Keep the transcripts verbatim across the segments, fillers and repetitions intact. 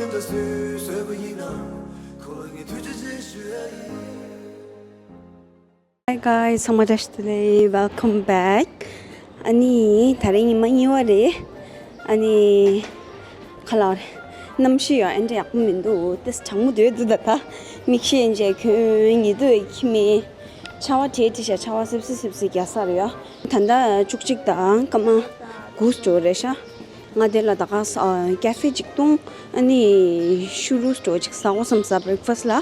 Hi guys, ཚང་མ་བཀྲ་ཤིས་བདེ་ལེགས། Welcome back. ཨ་ནི་ད་རེས་ཉི་མ་གཉིས་པ་རེད། ཨ་ནི་ཁ་ལག་རེད། གནམ་གཤིས་ཡང་ཨེ་འདྲ་ཡག་པོ་མི་འདུག་ཏེས་གྲང་མོ་འདོད་འདུག་ད་ད་མིག་ཤེལ་ཨེ་འཇལ་གྱོན་ཉི་གདུགས་ཨེ་འཁྱེར་མེད། ཆར་པ་བྲིས་བྲིས་ཤག་ཆར་པ་སིབ་སིབ་སིབ་སིབ་རྒྱག་ས་རེད་ཡ། ད་ལྟ་བཅུ་གཅིག་དང་སྐར་མ་དགུ་འགྲོ་རེད་ཤག་ང་དེ་ལ་ད་ག་ས་ཀ་ཧྥེ་གཅིག་བཏུང་། ཨ་ནི་ཤུ་རུ་འགྲོ་གཅིག་ཟ་དགོས་བསམ་ས་བྷི་རེག་ཕ་སི་ལ།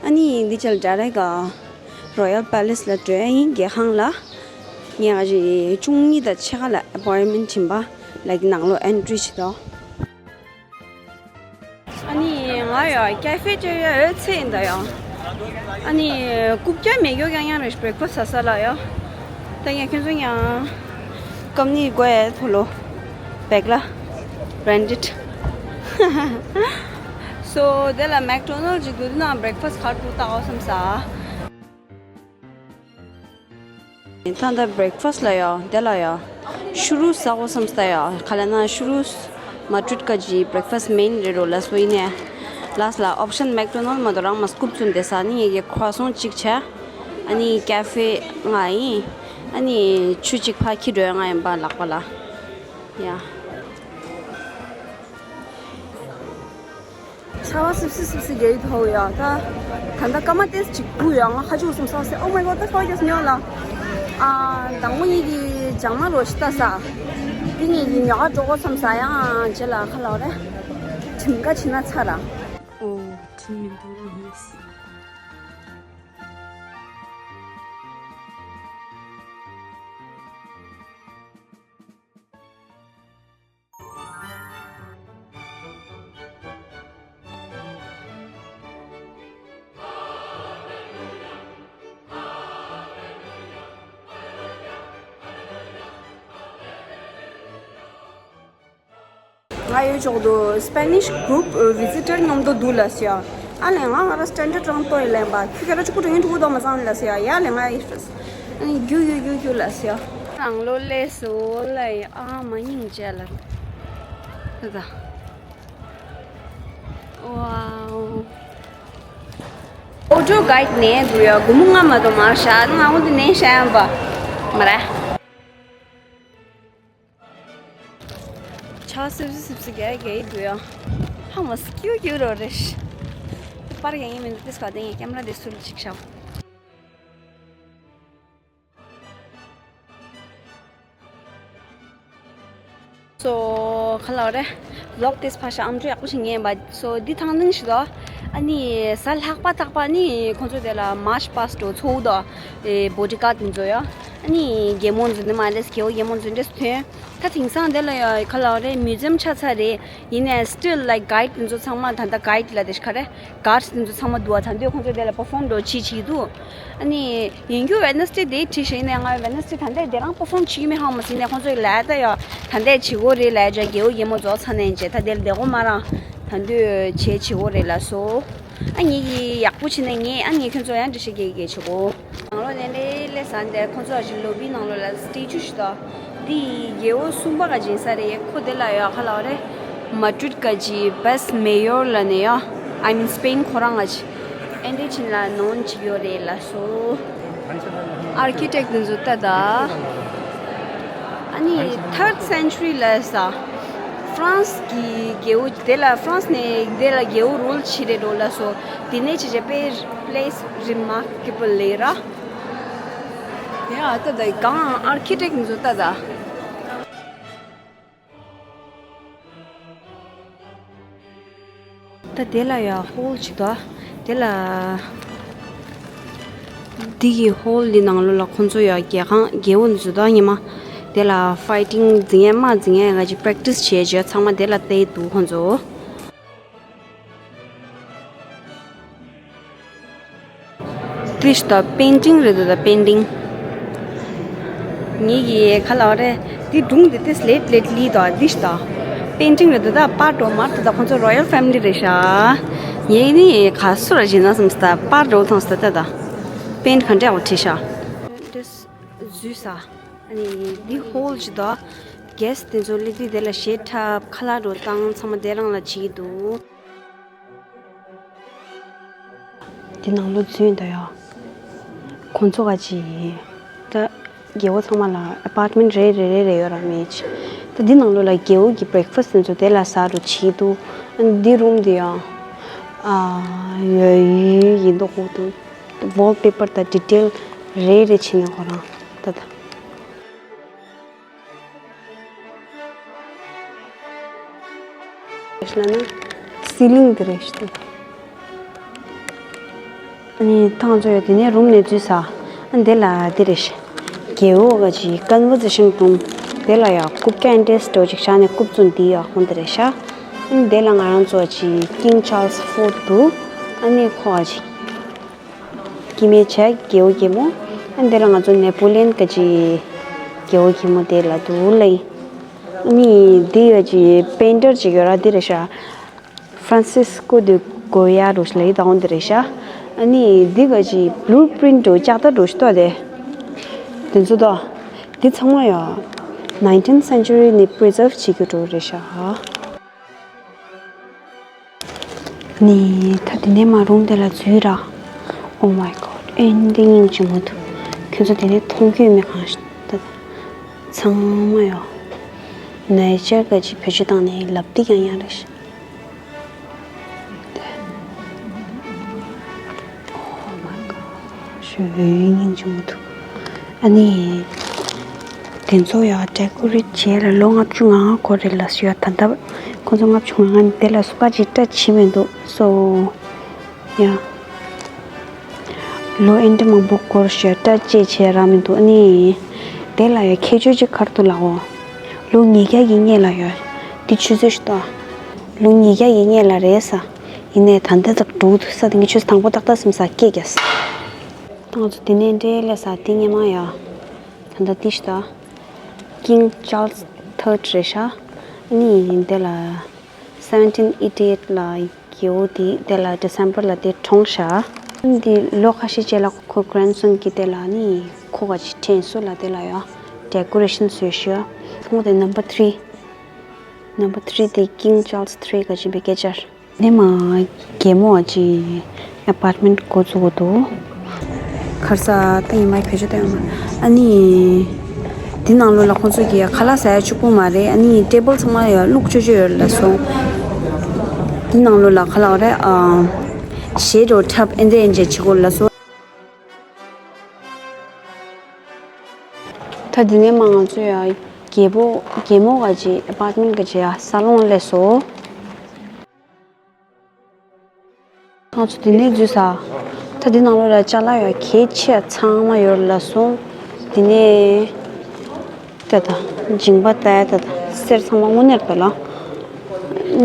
ཨ་ནི་འདི་ཅལ་ཌ་རེག་རོ་ཡལ་པེ་ལེ་སི་ལ་འགྲོ་ཡ་ཡིན། རྒྱལ་ཁང་ལ་ཉལ་ག་ཅིག་བཅུ་གཉིས་དང་ཕྱེད་ཀ་ལ་ཨེ་པོའིན་མེན་བྱིན་པ་ལ་ནང་ལོགས་ཨེན་ཊི་རི་བྱེད་དོ། ཨ་ནི་ང་ཡང་ཀ་ཧྥེ་སྤྲད་ཡ་ཡོད་ཚེ་ཡིན་ད་ཡང་། ཨ་ནི་རྐུབ་བཀྱག་མེད་རྒྱུ་རྐྱང་རྐྱང་རེད། བྷི་རེག་ཕ་སི་ཟ་ས་ལ་ཡ། ད་ངས་ཁྱོད་ཚོ་ཡང་ཀམ་ནི་དགོས་ཡ་ཐོ་ལོ་བེག་ལ་བྷེ་རན་ཌེཌ། སོ་དེ་ལ་མེག་ཌོ་ནལ་ཌི་ཅིག་འདུག་དེ་ནང་བྷི་རེག་ཕ་སི་ག་རེ་འདུག་ལྟ་དགོས་བསམ་ས། ད་ལྟ་བྷི་རེག་ཕ་སི་ལ་ཡ་དེ་ལ་ཡ་ཤུ་རུ་ཟ་དགོས་བསམ་ས་ཡ། ག་ལབ་ན་ཤུ་རུ་མ་ཌྲིཌ་ག་ཅིག་བྷི་རེག་ཕ་སི་མེན་རེད་རོ། ལ་སོ་ཡིན་ནས་ལ་སི་ལ་ཨོབ་ཤན་མེག་ཌོ་ནལ་མ་གཏོགས་རང་མ་སྐུབ་བཙུགས་བསྡད་ས། ནི་ངེད་ཀྱི་ཁོ་སོང་གཅིག་བྱས། ཨ་ནི་ཀ་ཧྥེ་ང་ཡིན། ཨ་ནི་ཆུ་གཅིག་ཕར་འཁྱེར་འགྲོ་ཡ་ང་ཡིན་པ་ལག་པ་ལ་ཡ། ཆར་པ་སིབ་སིབ་སིབ་སིབ་རྒྱག་གི་འདུག་ཡ། ད་ད་ལྟ་སྐར་མ་ཏོག་ཙམ་ཅིག་སྒུག་ཡ། ང་ཁ་ཆུ་སོང་ས་སེ། Oh my God, ད་ཁ་ཆུ་སྨྱོ་ལ། ཨ་དང་པོ་ཉིད་ཀྱི་ལྗང་ནག་རོ་ཞིག་ལྟ་ས། དེ་ཉིད་ཀྱི་ཉོ་ག་འགྲོ་དགོས་བསམ་ས། ཡང་རྗེས་ལ་ཁ་ལག་རེད། དྲིན་ག་ཕྱིན་ན་ཚར་ར། ཨོ་དྲིན་མི་འདུག་ཡིན། ང་ཡོད་ཆོག་འདུག Spanish group visitor མཉམ་དུ་འདུག་ལ་ཟེར། ཨ་ལས་ང་ང་ར་སི་ཊན་ཌར་ཌི་རང་ཏོ་ཡི་ལེན་པ། ཁྱོད་ཁྱོད་ར་གཅིག་པུ་འགྲོ་ཡིན་འགྲོ་གི་འདུག་མ་བསམ་ལ་ཟེར། ཡ་ལས་ང་ཡི་ཨ་ནི་རྒྱུག་རྒྱུག་རྒྱུག་རྒྱུག་ལ་ཟེར། རང་ལོ་ལས་སོ་ལ་ཡི་ཨ་མ་སྙིང་རྗེ་ལ། ད་ད། ཝའོ། ཨོ་ཊོ་གྷའིཌ་ནས་འདུག་ཡ། སྒོར་མོ་ལྔ་མ་གཏོགས་མ་རེད་ཤག་ང་འོ་འདི་ནས་བཤད་ཡ་ཡིན་པ་མ་རེད། ཆར་སིབ་སིབ་སིབ་སིབ་རྒྱག་རྒྱག་གི་འདུག་ཡ། ཧ་མ་སི་ཀྱུ་ཀྱུ་རོ་རེ་ཤི། པར་ཡང་ཡིན་མིན་འདུག་ཏིས་ག་དེ་ངས་ཀེམ་ར་དེ་སུལ་ཅིག་ཤག་སོ་ཁ་ལག་རེད། ཝི་ལོག་དེ་ཕར་བཞག་ཨམ་ཅོག་ཡག་པོ་ཞིག་ཉན་པ། སོ་འདི་ཐང་ནང་ཞིག་དོ། ཨ་ནི་གཟའ་ལྷག་པ་ཐག་པ་ནི་ཁོང་ཚོ་དེ་ལ་མཱར་ཆི་པ་སི་ཊི་འགྲོ་ཚོགས་འདུག་ཨེ་བོ་ཌི་གཱཌ་དེ་ཚོ་ཡོད། ཨ་ནི་རྒྱལ་མོ་འཛིན་དེ་མ་རེད། རྒྱལ་བོ་རྒྱལ་མོ་འཛིན་འདྲེ་སུ་ཐོན། ད་དེང་སང་དེ་ལ་ཡ་ཁ་ལག་རེད། མིའུ་ཛི་ཡམ་ཆགས་ཚར་རེད། ཡིན་ནའི་སི་ཊིལ་ལའིཀ་གྷའིཌ་དེ་ཚོ་ཚང་མ། ད་ལྟ་གྷའིཌ་ལ་དེ་ཤ་ཁ་རེད། གྷར་སི་དེ་ཚོ་ཚང་མ་འདུག་བ། ད་འདོད་ཁོང་ཚོ་དེ་ལ་པར་ཕོམ་འགྲོ་བྱེད་བྱེད་འདུག་ཨ་ནི་ཡིན་རྒྱུ་ཝེ་ནེ་སི་ཌེ་དེ་ཁྲིད་ཤེས་ནས། ང་ཝེ་ནེ་སི་ཌེ་ད་ལྟ་དེ་རང་པར་ཕོམ་བྱེད་ཀྱི་མེད་ཧང་མ་ཟིན་ནས། ཁོང་ཚོ་ལ་ད་ཡ་ད་ལྟ་བྱེད་དགོས་རེད་ལ་ཡ། རྒྱལ་བོ་རྒྱལ་མོ་རྫོགས་ཚར་ནས་བྱས། ད་དེ་ལ་བསྡད་དགོས་མ་རང་། ད་འདོད་བྱེད་བྱེད་དགོས་རེད་ལ་སོ། ཨ་ངེད་ཀྱིས་ཡག་པོ་བྱས་ནས་ངས་ཨ་ངས་ཁྱོད་ཚོ་ཡང་འགྲེལ་བཤད་རྒྱག་གི་བྱེད་དགོས། ནང་ལོགས་ནས་ལས་ལས་ཟ་འདས་ཁོང་ཚོ་ཨ་ཅིག་ལོ་བི་ནང་ལོགས་ལ་སི་ཊེ་ཅུ་ཞིག་དང་། འདི་རྒྱལ་བོ་གསུམ་པ་ག་ཅིག་ཡིན་ས་རེད། ཁོ་དེ་ལ་ཡ་ཁ་ལག་རེད། མ་ཌྲིཌ་ག་ཅིག་བེ་སི་མེ་ཡོར་ལ་ནས་ཡ། ཨའི་མིན་སི་པེན་ཁོ་རང་ག་ཅིག་ཨེ་འདྲས་ཕྱིན་ལ་ནོན་ཅིག་ཡོད་རེད་ལ་སོ། ཨར་ཁི་ཊེག་དེ་ཚོ་ལྟ་ད། ཨ་ནི་ཐར་ཌི་སེན་ཅུ་རི་ལ་ས། ཧྥ་རན་སི་གི་རྒྱལ་བོ་དེ་ལ། ཧྥ་རན་སི་ནས་དེ་ལ་རྒྱལ་བོ་རུལ་བྱེད་རེད་འགྲོ་ལ་སོ། དེ་ནས་ཅི་བྱས་པའི་པི་ལེ་སི་རི་མར་ཀེ་བལ་ལས་ར། ཡ་ལྟ་ད་གང་ཨར་ཁི་ཊེག་དེ་ཚོ་ལྟ་ད། ད་དེ་ལ་ཡ་ཧོལ་ཅིག་འདུག་དེ་ལ་འདི་གི་ཧོལ་འདི་ནང་ལོགས་ལ་ཁོང་ཚོ་ཡ་རྒྱལ་ཁང་རྒྱལ་བོ་འདི་ཚོ་ད་ཉི་མ་དེ་ལ་ཕའི་ཊིང་འཛིང་ཡས་དམག་འཛིང་ཡས་ག་ཅིག་པེ་རེག་ཊི་སི་བྱས་བྱས་ཚང་མ་དེ་ལ་བལྟས་འདུག་ཁོང་ཚོ། འདི་ཞིག་དང་པེན་ཊིང་རེད་འདུག་ད་པེན་ཊིང་། ངེད་ཀྱི་ཁ་ལག་རེད། འདི་སྒྲུང་འདི་ཏིས་ལེད་ལེད་ལི་དང་འདི་ཞིག་དང་། པེན་ཊིང་རེད་འདུག་ད་པར་འགྲོ་མར་དུ་ད་ཁོང་ཚོ་རོ་ཡལ་ཕེ་མི་ལི་རེད་ཤག་ངེད་ནི་ག་སུ་ར་བྱེད་ན་བསམ་སྟ་པར་འགྲོ་ཐང་སྟ་ད་ད། པེན་ཊི་ག་འདྲ་ཡག་པོ་བྲིས་ཤག་འདི་འཛུལ་ས། ཨ་ནི་འདི་ཧོལ་ཅིག་འདུག་གེ་སི་དེ་ཚོ་སླེབས་དུས་དེ་ལ་གཞས་འཁྲབ་ཁ་ལག་འགྲོ་བཏང་ཚང་མ་དེ་རང་ལ་བྱེད་ཀྱི་འདུག་འདི་ནང་ལོགས་འཛུལ་ཡོང་ད་ཡ། ཁོང་ཚོ་ག་ཅི། ད་རྒྱལ་པོ་ཚང་མ་ལ་ཨ་པར་ཊི་མེན་ཊི་རེ་རེ་རེ་རེ་ཡོད་ར་མེད་ཅི། ད་འདི་ནང་ལོགས་ལ་རྒྱལ་པོ་གི་བྷི་རེག་ཕ་སི་ཊི་དེ་ཚོ་དེ་ལ་ཟ་རུ་བྱེད་འདུག། ཨ་འདི་རུམ་འདི་ཡང་ཨ་ཡོད་ཡོད་ཡིན་མདོག་ཁུག་འདུག། ཝོལ་པེ་པར་དང་ཌི་ཊེལ་རེ་རེ་བྱས་ནས་ཁོ་རང་ད་ད། ལབ་ན་སི་ལིང་དེ་རེད་ཤག། ཨ་ནི་ཐང་ཚོ་ཡོད་དེ་ནས་རུམ་ནས་འཛུལ་ས། ཨ་འདི་ལ་འདི་རེད་ཤག། རྒྱལ་པོ་ག་ཅིག་ཀོན་ཝར་སེ་ཤན་རུམ། དེ་ལ་ཡང་རྐུབ་ཀྱག་ཨེན་ཊི་སི་འདྲ་བོ་ཅིག་བཞག་ནས་རྐུབ་བཙུགས་འདི་ཡག་ཁོང་དེ་རེད་ཤག། ཨ་ནི་དེ་ལ་ང་རང་ཚོ་ཅིག་ཀིང་ཆཱལ་སི་ཕོར་ཐི་འདུག། ཨ་ནི་ཁོ་ག་ཅིག་སྐྱེ་དམན་བྱས་རྒྱལ་པོ་རྒྱལ་མོ། ཨ་འདི་ལ་ང་ཚོ་ནེ་པོ་ལི་ཡན་ག་ཅིག་རྒྱལ་པོ་རྒྱལ་མོ་དེ་ལ་འདུག་ལེ། ཨ་ནི་འདི་ཡོད་ཅིག་པེན་ཊར་ཅིག་ཡོད་ར་འདི་རེད་ཤག། ཧྥ་རན་སིས་ཀོ་དེ་གོ་ཡ་རུ་ལེ་ད་འོན་འདི་རེད་ཤག། ཨ་ནི་འདི་ག་ཅིག་བྷུ་ལུ་པི་རིན་ཊི་འདྲ་བོ་ལྕགས་རྟ་འདྲ་བོ་ཞིག་འདུག་དེ། དེ་ཚོ་ད། འདི་ཚང་མ་ཡ་ནའིན་ཊིན་སེན་ཅུ་རི་ནས་པི་རི་ཛརབ་བྱེད་རྒྱུ་འདྲ་བོ་རེད་ཤག། ནི་ད་དེ་ནས་མར་རུམ་དེ་ལ་འཛུལ་ར། Oh my God། ཨེ་འདི་སྙིང་རྗེ་མོ་འདུག། ཁྱོད་ཚོ་དེ་ནས་མཐོང་རྒྱུ་མེད་གང་ཞིག་ད། ཚང་མ་ཡོད། ནེ་ཅར་ག་ཅིག་བེད་སྤྱོད་བཏང་ནས་ལབ་དེ་ཡང་ཡང་རེད་ཤག། Oh my God། ཞེ་པོ་སྙིང་རྗེ་མོ་འདུག། ཨ་ནི། དེ་ཚོ་ཡང་ཌེ་ཀོ་རེ་ཊི་བྱས་ལ་ལོ་ལྔ་བཅུ་ང་ལྔ་འགོར་རེད་ལབ་སོང་ཡ། ད་ལྟ་ཁོང་ཚོ་ལྔ་བཅུ་ང་ལྔ་ནས་དེ་ལ་སུ་ག་ཅིག་སྐྲ་བྱིན་མི་འདུག་སོ། ཡ། ལོ་ཨེ་འདྲ་མང་པོ་འགོར་ཞེས་སྐྲ་བཅད་བྱས་རག་མི་འདུག། ཨ་ནི། དེ་ལ་ཡ་ཁྱད་ཆོས་ཅིག་ག་རེ་འདུག་ལབ་འོ། ལོ་ཉིས་བརྒྱ་གི་སྔོན་ལ་ཡ། འདི་ཆུ་ཚོད་ཞིག་ལྟོས། ལོ་ཉིས་བརྒྱ་གི་སྔོན་ལ་རེད་ས། ཡིན་ནའི་ད་ལྟ་ཙག་འགྲོ་འདུག་ས། དེ་ངས་ཆུ་ཚོད་དང་པོ་ཏག་ཏག་སེམས་ས་སྐད་རྒྱག་ས། ད་ང་ཚོ་དེ་ནས་འདྲེ་ལས་ས་དེ་སྔོན་མ་ཡ། ད་ལྟ་འདི་ཞིག་ལྟོས། King Charles the Third རེད་ཤག། ཨ་ནི་དེ་ལ། སེ་བེན་ཊིན་ཨེ་ཊི་ཨེཊ་ལ་རྒྱལ་པོ་དེ་དེ་ལ་ཌི་སེམ་བར་ལ་དེ་གྲོངས་ཤག། ཨ་ནི་དེ་ལོ་ཁ་ཤས་རྗེས་ལ་ཁོ་གྷི་རེན་སོན་གྱིས་དེ་ལ་ནི་ཁོ་ག་ཅིག་དྲན་གསོ་ལ་དེ་ལ་ཡ་ཌེ་ཀོ་རེ་ཤན་བཟོས་ཤག། ཁོང་དེ་ནམ་བར་ཐི་རི། ནམ་བར་ཐི་རི་དེ་King Charles the Third ག་ཅིག་པའི་སྐད་ཆར། ནས་མ་རྒྱལ་མོ་ཨ་ཅེ་ཨ་པར་ཊི་མེན་ཊི་འགོ་བཙུགས་དགོས་འདུག། ཁར་ས་ད་ཡིན་མ་བེད་སྤྱོད་ད་ཡོད་མ། ཨ་ནི། འདི་ནང་ལོགས་ལ་ཁོང་ཚོ་གིས་ཁ་ལག་ཟ་ཡ་གཅིག་པུ་མ་རེད། ཨ་ནི་ཊེ་བལ་ཚང་མ་ཡ་བླུག་ཆོག་ཆོག་ཡོད་ལབ་སོང་། འདི་ནང་ལོགས་ལ་ཁ་ལག་རེད་ཨ། ཞེ་དྲག་ཁྲབ་ཨེ་འདྲ་ཨེ་འདྲ་བྱེད་དགོས་ལབ་སོང་། ད་འདི་ནས་མ་ང་ཚོ་ཡ་རྒྱལ་པོ་རྒྱལ་མོ་ག་ཅིག་ཨ་པར་ཊི་མེན་ཊི་ག་ཅིག་ཡ་ས་ལོང་སླེབས་སོང་། ང་ཚོ་དེ་ནས་འཛུལ་ས། ད་འདི་ནང་ལོགས་ལ་ཅ་ལག་ཡ་གལ་ཆེ་ཚང་མ་ཡོད་ལབ་སོང་། དེ་ནས་ད་ད་མཇིང་པ་ལྟ་ཡ་ད་ད་གསེར་ཚང་མ་དངོས་གནས་རེད་ལ།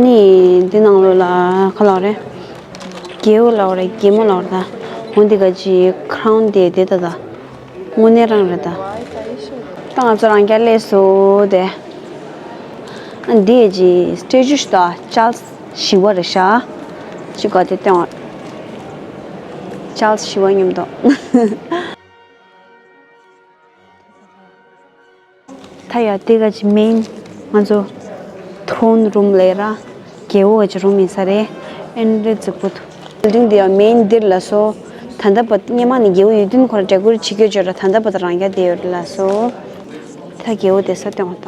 ནི་འདི་ནང་ལོགས་ལ་ག་ལབ་རེད། རྒྱལ་པོ་ལབ་རེད་རྒྱལ་མོ་ལབ་རེད་ད། འོ་འདི་ག་ཅིག་ཁ་རོན་དེ་དེ་ད་ད། དངོས་གནས་རང་རེད་ད། ད་ང་ཚོ་རང་རྐྱ་སླེབས་སོང་དེ། ཨ་འདི་ཡི་ཅི་སི་ཊེ་ཅུ་ཞིག་ད་ཅཱལ་སི་བཞི་པ་རེད་ཤག། ཅི་ག་དེ་སྟོན། ཅཱལ་སི་བཞི་པ་མཉམ་དུ། ད་ཡ་དེ་ག་ཅི་མེན་ང་ཚོ་ཐོན་རུམ་ལས་ར། རྒྱལ་པོ་ག་ཅི་རུམ་ཡིན་ས་རེད། ཨེ་འདྲ་རྫིག་པོ་འདུག། བིལ་ཌིང་འདི་ཡང་མེན་འདིར་ལ་སོ། ད་ལྟ་བར་སྔོན་མ་ནས་རྒྱལ་པོ་ཡོད་དུས་ཁོ་རང་འདྲ་སྐུར་བྱེད་ཀྱི་ཡོད་ཅོག་ར། ད་ལྟ་བར་རང་རྐྱ་དེ་ཡོད་ལ་སོ། ད་རྒྱལ་པོ་དེ་ས་སྟོན་པ་ད།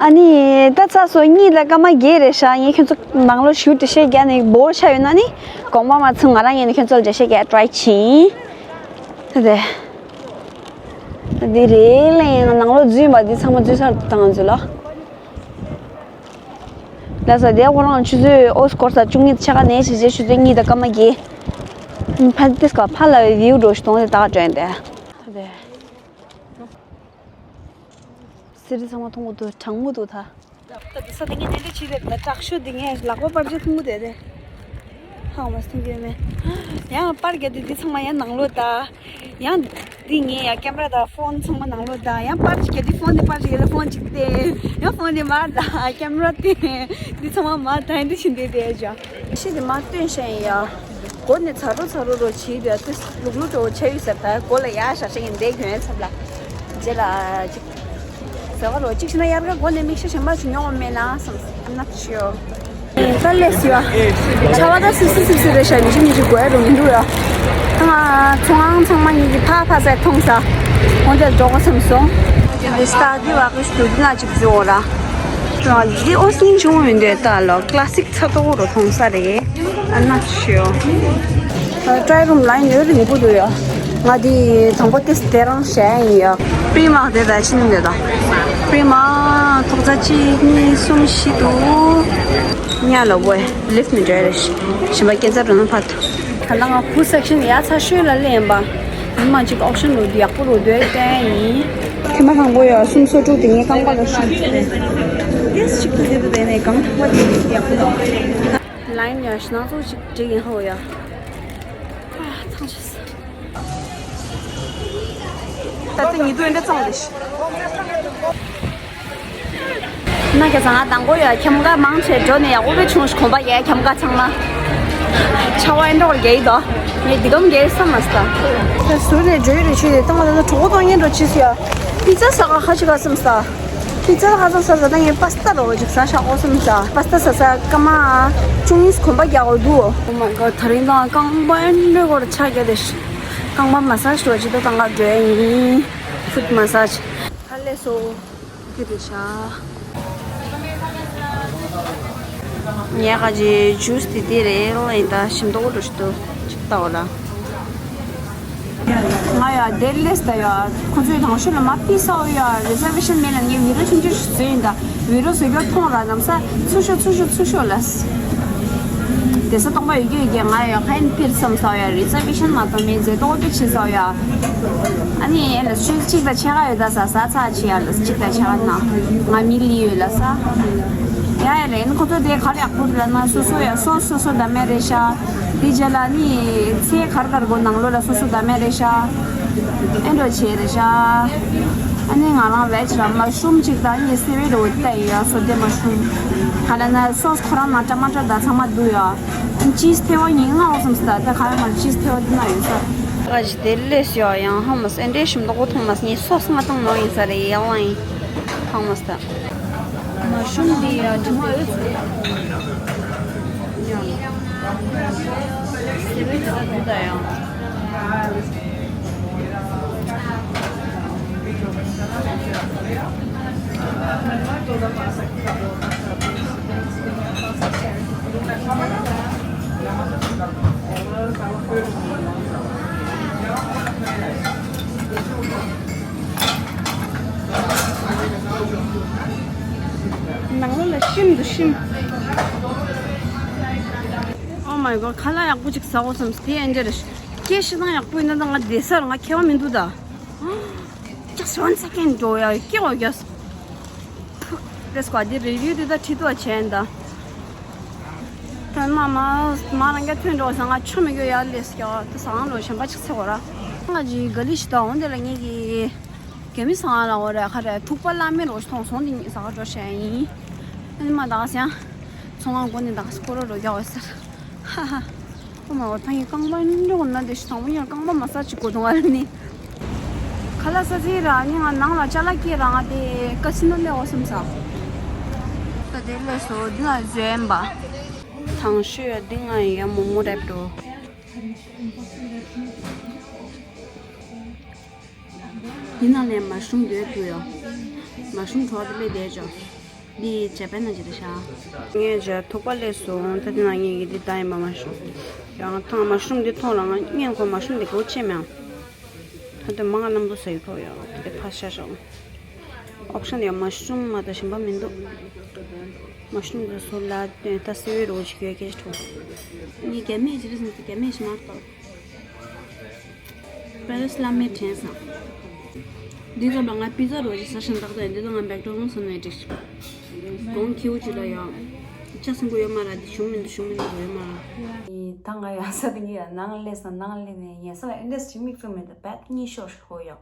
ཨ་ནི་ད་ཚ་སོ་གཉིད་ལ་སྐར་མ་བརྒྱད་རེད་ཤག། ངས་ཁྱོད་ཚོ་ནང་ལོགས་ཞུ་འགྲེལ་བཤད་རྒྱག་ནས་བོར་ཆགས་ཡོད་ན་ནི་དགོངས་པ་མ་ཚོམ། ང་རང་ངོས་ནས་ཁྱོད་ཚོ་ལ་འགྲེལ་བཤད་རྒྱག་ཊ་རའི་བྱེད། ད་དེ། འདི་རེད་ལས་ཡང་ནང་ལོགས་འཛུལ་བ་འདི་ཚང་མ་འཛུལ་ཚར་བཏང་འཛུལ་ལ། ལ་ས་དེ་ཁོ་རང་ཆུ་ཚོད་ཨོ་སྐོར་ས་བཅུ་གཉིས་ཕྱེད་ཀ་ནས་བྱས་རྗེས་ཆུ་ཚོད་གཉིས་དང་སྐར་མ་བརྒྱད། ཕ་དེ་སྐབས་ཕ་ལ་བའི་བིའུ་འགྲོ་ཞིག་གཏོང་དེ་ད་ག་དྲན་ཏེ། ད་དེ། སི་རི་ཚང་མ་མཐོང་གི་འདུག། གྲང་མོ་འདུག་ད། ད་དེ་ས་དེ་ངས་དེ་འདྲ་བྱས་ཏེ་ད་དྲག་ཤོས་དེ་ངས་ལག་པ་པར་ཆས་ཐུང་པོ་དེ་དེ། ཧ་མ་སྟོན་གྱི་མེད། ཡང་པར་རྒྱག་དུས་འདི་ཚང་མ་ཡང་ནང་ལོགས་ད། ཡང་འདི་ངས་ཡང་ཀེམ་ར་དང་ཕོན་ཚང་མ་ནང་ལོགས་ད། ཡང་པར་རྒྱག་དུས་ཕོན་དེ་པར་རྒྱག་ལ་ཕོན་གཅིག་སྟེ། ཡང་ཕོན་དེ་མར་ད། ཀེམ་ར་དེ་འདི་ཚང་མ་མར་ད་འདི་ཕྱིན་དེ་དེ་ཅོ། ཤི་དེ་མར་སྟོན་ཤེས་ཡ། མགོ་ནས་ཚ་རོ་ཚ་རོ་རོ་བྱེད་དུས་ཨ་ཏི་ལུག་ལུག་འགྲོ་བོ་ཆ་ཡུལ་ཟེར་ད་མགོ་ལ་ཡ་ཞག་ཞག་ཡིན་བསྡད་གྱོན་ཚབ་ལ། རྗེས་ལ་ཅིག་ཟེར་བ་རོ་གཅིག་ཤི་ན་དབྱར་ཁ་མགོ་ནས་མིག་ཤ་གཞན་པ་ཅིག་མྱོང་བ་མེད་ན་བསམ། I'm not sure། ད་ལས་སུ་ཡ། ཆ་བ་ད་སི་སི་སི་སི་རེད་ཤག་མི་ཅི་མི་ཅི་དགོས་རུ་མི་འདུག་ཡ། ང་ཚོང་ཁང་ཚང་མ་ཉིད་ཀྱི་ཕ་ཕ་ཟེར་མཐོང་ས། འོན་ཏེ་འགྲོ་གོ་བསམ་སོང་། འདི་སྟག་གི་བ་གི་སྟུ་ན་ཅིག་བཟོ་ར། འདི་ཨོ་སྙིང་ཆུང་མི་འདོད་ད་ལོ་ཀ་ལ་སིག་ཚ་ཏོག་རུ་མཐོང་ས་རེད། ཨ་ན་ཤོ། ཏྲའི་རུམ་ལ་ཡིན་ཡོད་རིང་པོ་འདུག་ཡ། ང་འདི་དང་པོ་ཏིས་དེ་རང་བྱས་ཡིན་ཡ། པྲི་མ་དེ་ད་ཕྱིན་འདོད་ད། པྲི་མ་ཐོག་ཚ་གཅིག་གཉིས་གསུམ་བཞི་འདུག་ཉ་ལ་བོ་ལིཕ་མི་འདྲ་རེ་ཞིམ་པ་སྐྱེ་འཚར་རུ་ན་ཕ་ཐུ། ད་ལྟ་ང་བུ་སེག་ཤན་ཡ་ཚ་ཤོས་ལ་སླེབས་ཡིན་པ། ཉི་མ་གཅིག་ཨོག་ཤན་རུ་འདི་ཡག་པོ་རུ་འདོད་བསྟན་ཡིན། ཐེ་མ་དང་པོ་ཡ་གསུམ་སོ་དྲུག་དེ་ངའི་རྐང་པ་ལ་ཤོར་ཏེ། ཏེས་ཤིག་ཏུ་ཟེར་དུ་དེ་ནས་གང་ཐུབ་པ་དེ་ཡག་པོ་དང་། ལ་ཡིན་ཡ་ཤི་ན་ཚོ་ཞིག་འགྲིག་ཡིན་ཧོ་ཡ། ཨ་ཚང་ཆེས། ད་ལྟ་ཉི་དུ་འདྲ་ཙང་རེ་ཤི། ན་ཁྱེད་ཚང་ང་དང་པོ་ཡ་ཁྱམས་ཀ་མང་ཆེ་འགྲོ་ནས་ཡག་པོ་བྱུང་ཞིག་གོམ་པ་ཡ་ཁྱམས་ཀ་ཚང་མ། ཆ་བ་ཨེ་འགྲོ་རྒྱ་ཡི་དོ། ངས་འདི་གམ་རྒྱ་ཡི་བསམ་མ་སྟ། ད་ཟུར་ནས་འགྲོ་ཡི་རེ་ཆུ་དེ་བཏང་བ་ད་ལྟ་གྲོགས་པོ་བཏང་ཉན་འགྲོ་ཆེས་ཡ། པི་ཙ་ཟ་ག་ཁ་ཅིག་ག་བསམ་ས། པི་ཙ་ཧ་ཙང་ཟ་ཟ་ད་ངས་པ་སི་ཏ་རོ་ཅིག་ཟ་ཤག་ཨོ་བསམ་ས། པ་སི་ཏ་ཟ་ཟ་སྐར་མ་བཅུ་གཉིས་གོམ་པ་རྒྱག་འོ་འདུག Oh my god། ད་རིང་དང་རྐང་པ་འདྲ་གོར་ཆ་རྒྱ་དེ་ཤི། རྐང་པ་མ་སཱ་ཇི་རོ་ཅི་ད་དང་ག་འགྲོ་ཡིན། ཕུད་མ་སཱ་ཇི། ཧ་ལས་སོ། དེ་རེད་ཤག་ངས་ཁ་ཅིག་ཇུས་དེ་དེ་རེད་ལ་ཡིན་ད་ཞིམ་མདོག་འགྲོ་ཞིག་འདུག་ཅིག་ལྟ་འོ་ལ། ང་ཡ་དེ་ལས་ད་ཡ། ཁོ་ཚོས་དང་ཤོས་ལ་མ་པི་ས་འོ་ཡ་རི་ཛར་ཝེ་ཤན་མེད་ལ་ངས་བི་ཌི་ཡོ་ཆུང་ཆུང་ཞིག་བཟོས་ཡིན་ད། བི་ཌི་ཡོ་བཟོས་རྒྱུ་མཐོང་ར་ནམ་ས་ཚུར་ཤོག་ཚུར་ཤོག་ཚུར་ཤོག་ལ། དེ་ས་སྟོང་པ་ཡོད་རྒྱུ་ཡོད་རྒྱུ་ང་ཡ་ཁ་ཡིན་ཕེར་བསམ་ས་འོ་ཡ་རི་ཛར་ཝེ་ཤན་མ་གཏོང་མེད་ཟེར་ཏོག་ཏོག་ཆེ་ས་འོ་ཡ། ཨ་ནི་ཡ་ལ་ཆུ་གཅིག་དང་ཕྱེད་ཀ་ཡོད་ད་ས་ས་ཚ་ཆེ་ཡ་ལ་གཅིག་དང་ཕྱེད་ཀ་ན་ང་མི་ལི་ཡོད་ལ་ས། ཡ་ཡ་ལ་ཡིན་ཁོ་ཚོ་དེ་ག་རེ་ཡག་པོ་རེད་ལ་ན་སོ་སོ་ཡ་སོ་སོ་སོ་ད་མེད་རེད་ཤག་དེ་རྗེས་ལ་ནི་ཚེ་གར་གར་གོ་ནང་ལོ་ལ་སོ་སོ་ད་མེད་རེད་ཤག་ཨེ་འགྲོ་བྱེད་རེད་ཤག་ཨ་ནི་ང་རང་ཝེ་ཇི་ར་མ་ཤུམ་ཅིག་དང་ནི་སེ་བེ་རོ་ཏ་ཡི་ཡ་སོ་དེ་མ་ཤུམ་ག་ལ་ན་སོ་སོ་ཁོ་རང་ན་ཊ་མ་ཊར་ད་ཚང་མ་འདུག་ཡ། ཅིས་ཐེ་བ་ཉིན་ང་འོ་སམ་སྟ་ད་ག་ལ་ན་ཅིས་ཐེ་བ་འདི་ན་ཡོད་ས། ཨ་ཅི་དེ་ལས་ཡ་ཡང་ཧ་མ་སེ་འདྲེ་ཤུམ་ད་གོ་ཐོང་མ་སྙེ་སོ་སོ་ང་དང་ནོ་ཡིན་ས་རེད་ཡ་ལ་ཡིན་ཧ་མ་སྟ། མ་ཤུམ་འདི་ཡ་དྲི་མ་ཡོད་ཚུལ་ཡ། ཡ། སེ་བེ་ཆ་འདི་ད་ཡང་། ནང་ལོགས་ལ་ཤིམ་དུ་ཤིམ། Oh my god། ཁ་ལག་ཡག་པོ་ཅིག་ཟ་འོ་བསམ་སྟེ་ཨེ་འདྲ་རེད། སྐད་ཤི་ཐང་ཡག་པོ་ཡིན་ན་ད་ང་བསྡད་ས་ང་ཁྱད་པར་མི་འདུག་ད། Just one second འགྲོ་ཡ་སྐྱེ་འོ་རྒྱ། རེས་ཀ་འདི་རི་བིའུ་འདི་ད་ཁྲི་ཏོ་བྱས་ཡིན་ད། ད་མ་མ་མ་རང་ག་ཐོན་འགྲོ་ས་ང་ཆོ་མི་དགོས་ཡ་ལས་ཀྱ་ད་ས་ང་ལོ་གཞན་པ་ཅིག་ཚེ་བ་ར། ང་ཅི་ག་ལི་ཤི་ད་འོང་དེ་ལ་ངེད་ཀྱི་རྒྱ་མི་ས་ང་ལ་འོ་ར་ཁ་ར་ཐུག་པ་བླ་མེད་རོ་ཐོང་སོང་དེ་ངེད་ས་ང་འགྲོ་བྱས་ཡིན། ཨ་ནི་མ་ད་ས་ཡང་ཚོང་ང་མགོ་ནས་ད་སྐོར་རོ་རྒྱག་འོ་ས། ཧ་ཧ། ཨོ་མ་འོ་ཐང་ཡི་རྐང་པ་འདྲ་འོ་ན་དེ་ཤི་དང་པོ་ཡང་རྐང་པ་མ་ས་ཅིག་གོ་དོང་ཨ་ནི། ཁ་ལག་ས་ཚིག་ར་ནི་ང་ནང་ལ་ཅ་ལག་སྐྱེས་ར་ང་དེ་ཀ་སི་ནོ་ལས་འོ་སམ་ས། ད་དེ་ལས་སོ་འདི་ང་བཟོས་ཡིན་པ། དང་ཤོས་ཡ་འདི་ང་ཡ་མོ་མོ་རེབ་འགྲོ། འདི་ནང་ནས་མ་ཤུམ་འདོད་དུ་ཡོ། མ་ཤུམ་གྲོགས་དེ་ལས་བསྡད་ཅོ། འདི་ཇ་པན་ན་ཇི་རེད་ཤག་ངས་ཇ་ཐུག་པ་ལས་སོང་ད་དེ་ནང་ངས་ཀྱི་འདི་ད་ཡིན་པ་མ་ཤུམ། ཡང་ཐང་མ་ཤུམ་འདི་ཐོང་ལ་ང་ངས་ཁོ་མ་ཤུམ་འདི་གོ་ཆེ་མེང་། ད་དེ་མ་ང་ལམ་བུ་ཟེར་ཐོ་ཡོ་དེ་ཕ་ཤ་ཤོག་ཨོབ་ཤན་ཡང་མ་ཤུམ་མ་ད་ཞིམ་པ་མི་འདུག་མ་ཤུམ་འདི་སོ་ལ་ད་སི་བའི་རོ་ཅིག་ཡོད་ཀྱི་ཐོ། ངས་རྒྱ་མིའི་ཇི་རེད་ཟེར་ན་རྒྱ་མིའི་ཞིམ་མ་ཐོག་པེ་རེ་སི་བླ་མའི་དྲན་བཟང་། འདི་ཚོ་ལ་ང་པི་ཛ་རོ་ཅིག་ཟ་ཞིང་བདག་ད་འདི་ཚོ་ང་མེག་ཌོ་ནལ་སི་ཟ་ནས་འགྲིག་གོང་ཁྱེའུ་ཅིག་ལ་ཡང་། ཅ་སེན་གོ་ཡོད་མ་ར་འདི་ཞུང་མི་འདུག་ཞུང་མི་འདུག་ཡོད་མ་ར། ད་ང་ཡང་ས་དེ་ངས་ཡང་ནང་སླེབས་ས་ནང་སླེབས་ནས་ངས་ས་ལ་ཨེ་འདྲས་ཅིག་མིག་བཙུམ་མེད་ད་བད་གཉིད་ཤོར་ཤོར་ཡང་།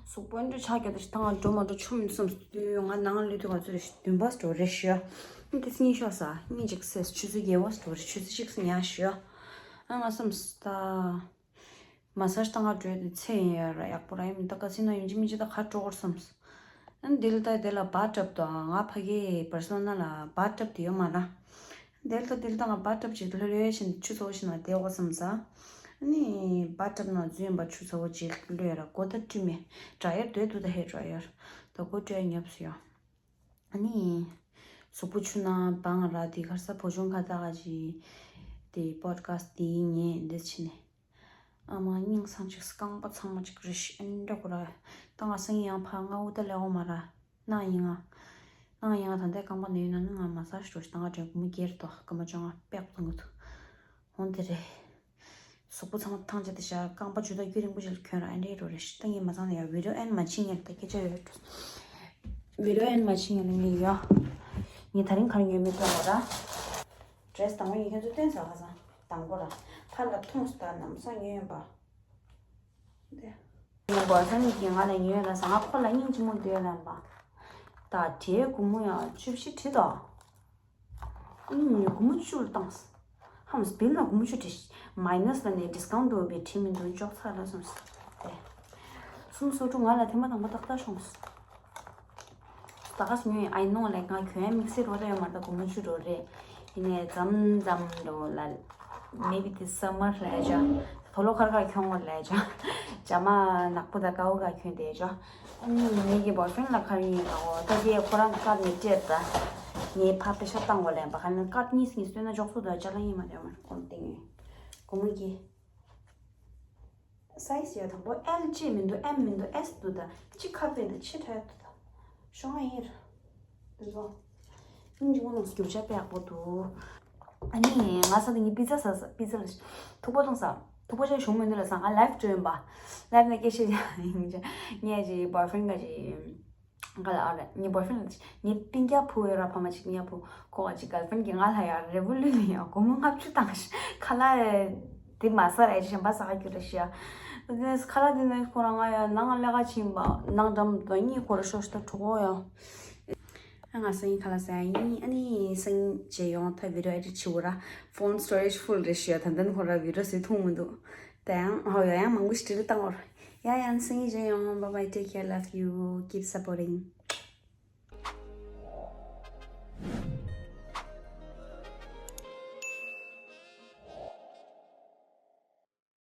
གཟུགས་པོ་འདྲ་ཆགས་ཀྱི་འདུག་ད་ང་འགྲོ་མ་འགྲོ་ཆུ་མི་འདུག་བསམ་སོང་། ང་ནང་ལུས་དུས་ང་ཚོ་རེ་བདུན་པ་འགྲོ་རེ་ཞུ། ཨ་འདི་གཉིད་ཤོར་ས་གཉིད་ཅིག་སད་ཆུ་ཚོད་བརྒྱད་པ་འགྲོ་རེ་ཆུ་ཚོད་གཅིག་ཉལ་ཞུ། ཨ་ང་བསམ་སོང་ད། མ་སཱ་ཇི་བཏང་ག་འགྲོ་དེ་ཚེ་ཡིན་ཡ་ར་ཡག་པོ་ར་ཡིན་ད་ག་ཚིག་ན་ཡིན་གཅིག་མིན་གཅིག་ད་ག་འགྲོ་དགོས་བསམ། ཨ་འདི་ལ་ད་དེ་ལ་བཱ་ཊབ་དང་ང་ཕ་གི་པར་སི་ལོ་ན་ལ་བཱ་ཊབ་དེ་ཡོད་མ་ར། དེར་ད་དེར་ད་ང་བར་ཐབ་ཅིག་ལྷོད་ལྷོད་བཞིན་ཆུ་ཚ་བོ་ཞིག་ནང་བསྡད་དགོས་བསམ་ས། ཨ་ནི་བར་ཐབ་ནང་འཛུལ་ཡིན་པ་ཆུ་ཚ་བོ་ཅིག་ལྷོད་ར་སྒོ་ད་བཀྲུས་མེད། ཌ་ཡར་སྡོད་འདུག་ད་ཧེ་ཌ་ཡར་ད་སྒོ་བཀྲུས་ཉོབ་སུ་ཡོང་། ཨ་ནི་གཟུགས་པོ་ཆུ་ནང་བང་ར་དེ་གར་ས་བོ་ཆུང་ཁ་ད་ག་ཅི་དེ་པོ་ཌི་ཁ་སི་ཊི་དེ་ངས་འདི་ཕྱིན་ནས། ཨ་མ་སྙིང་སང་ཅིག་རྐང་པ་ཚང་མ་ཅིག་རེ་ཤི་ཨན་འདྲ་གོ་ར། ད་ང་སང་ཡང་ཕ་ང་འུ་ད་ལེ་འོ་མ་ར། ན་ཡིན་ང་། ན་ཡིན་ང་ད་ལྟའི་རྐང་པ་ནས་ཡོད་ན་ནི་ང་མ་སཱ་ཇི་འགྲོ་ཞིག་ད་ང་དྲན་གོ་མི་སྒེར་དོ་སྐར་མ་བཅོ་ལྔ་པེག་ཐོང་གི་འདུག་འོན་ཏེ་རེད། གཟུགས་པོ་ཚང་མ་ཐང་ཆད་དེ་ཤ་རྐང་པ་ཇུ་ད་རྒྱུ་རིང་པོ་ཞིག་ལ་གྱོན་ར་ཨན་འདྲ་རོ་རེ་ཤི་ད་ངས་མ་ཚང་ན་ཡ་བི་ཌི་ཡོ་ཨན་མ་ཕྱིན་ངེར་ད་སྐད་ཆ་ཡོད་འགྲོ། བི་ཌི་ཡོ་ཨན་མ་ཕྱིན་ངེར་ངས་ཡོ། ངས་ད་རིང་གར་ཉོས་མེད་ཐོང་གོ་ར། ཌི་རེ་སི་དང་པོ་ངས་ཁྱེད་ཚོ་སྟོན་ཚར་ཁ་སང་དང་པོ་ར། ཕར་ལ་མཐོང་སྟ་ནམ་སང་ཉོས་ཡོད་པ། ངས་བོ་ཡ་ཕྲེན་ཌི་གིས་ང་ལ་ཉོས་ལ་ཟ་ང་ཁོ་ལ་སྙིང་རྗེ་མོ་འདུག་ལབ་པ། ད་དེའི་སྒོར་མོ་ཡང་བཅུ་བཞི་བྲིས་དོ། ཨུམ་སྒོར་མོ་བཅུ་ལ་བཏང་། ཧམ་སྤིན་ལ་སྒོར་མོ་བཅུ་བྲིས། མའི་ནས་ལ་ནས་ཌིས་ཀའུན་ཊི་འགྲོ་བའི་བྲིས་མི་འདུག་ཅོག་ཚ་ལ་སོང་། དེ། སུམ་སོ་དྲུག་ང་ལ་ཐེངས་མ་དང་པོ་ཏག་ཏག་བྱུང་། ད་ག་སུ་ཉོས་I know like ང་གྱོན་དམིགས་བསལ་རོ་ད་ཡོད་མ་རེད་ད་སྒོར་མོ་བཅུ་འགྲོ་རེད། ཡིན་ནའི་འཛམ་འཛམ་འགྲོ་ལ། Maybe this summer ལ་ཡ་ཅ། དོ་ལོ་ཁར་ཁར་གྱོན་གོ་ལ་ཡ་ཅ། ཇ་མ་ནག་པོ་དང་དཀར་པོ་ག་གྱོན་དེ་ཅ། ཨ་ནི་ངེད་ཀྱི་བོ་ཡ་ཕྲེན་ཌི་ལ་ཁར་ཉོས་ད་འོ་ད་དེ་ཁོ་རང་གི་ཀར་ནས་སྤྲད་ད། ངས་ཕ་པེ་ཤ་བཏང་གོ་ལ་ཡ་པ་ག་ནས་ཀར་གཉིས་གཉིས་སྟོན་ན་འཇོག་སུ་ད་ཅ་ལ་ཡིན་མ་རེད་མ་ཁོང་སྟེང་ངས། སྒོར་མོ་གི། སའི་ཛི་ཡོད་དང་པོ་ཨེལ་ཅི་མི་འདུག་ཨེམ་མི་འདུག་ཨེས་འདུག་ད་ཅི་ཁ་པེ་འདུག་ཕྱི་དྲགས་འདུག་ད་ཤོང་ང་ཡིན་ར། འདི་ཚོ་སྙིང་རྗེ་མོ་ནང་སྒྱུར་བྱ་དཔེ་ཡག་པོ་འདུག་ཨ་ནི་ང་ས་དེ་ངའི་པི་ཛ་ཟ་ས་པི་ཛ་ལ་ཐུག་པ་བཏང་ས་ཐུག་པ་ཅན་བྱུང་མི་འདུག་ལ་ས་ང་ལའེབ་སྤྲོད་ཡིན་པ། ལའེབ་ནས་སྐད་ཆ་ཡིན་ཅེ་ངས་ཅི་བོ་ཡ་ཕྲེན་ཌི་ག་ཅི། ག་ལ་ཨ་རེད་ངའི་བོ་ཡ་ཕྲེན་ཌི་ངའི་སྤུན་ཀྱག་བུ་ཡོད་ར་ཕ་མ་ཅིག་སྤུན་ཀྱག་བུ་ཁོ་ག་ཅིག་གརལ་ཕྲེན་ཌི་གིས་ང་ལ་ཡ་རེ་བུ་ལུ་ལི་ཡ་སྒོར་མོ་ལྔ་བཅུ་བཏང་ཤག་ཁ་ལག་དེ་མ་ཟ་ར་ཡ་གཞན་པ་ཟ་ག་རྒྱུ་རེད་ཤག་དེ་ནས་ཁ་ལག་དེ་ནས་ཁོ་རང་ང་ཡ་ནང་ལས་ཀ་ཕྱིན་པ་ནང་འགྲམ་དུ་གཉིད་ཁོ་ར་ཤོར་ཤི་ད་གྲོགས་པོ་ཡ། ཨ་ང་སང་ཉིན་ཁ་ལག་ཟ་ཡ་ཡིན། ཨ་ནི་སང་ཉིན་མཇལ་ཡོང་ད་བི་ཌི་ཡོ་ཨེ་ཌིཊ་བྱེད་དགོས་ར། ཕོན་སི་ཊོ་རེཇ་ཕུལ་རེད་ཤག་ད་ལྟ་ནི་ཁོ་ར་བི་ཌི་ཡོ་བཟོས་ཐུབ་མི་འདུག་ད་ཡང་ཧོ་ཡ་ཡང་མང་པོ་ཞིག་ཌི་ལིཊ་བཏང་བར། ཡ་ཡང་སང་ཉིན་མཇལ་ཡོང་། Bye bye, take care, love you, keep supporting.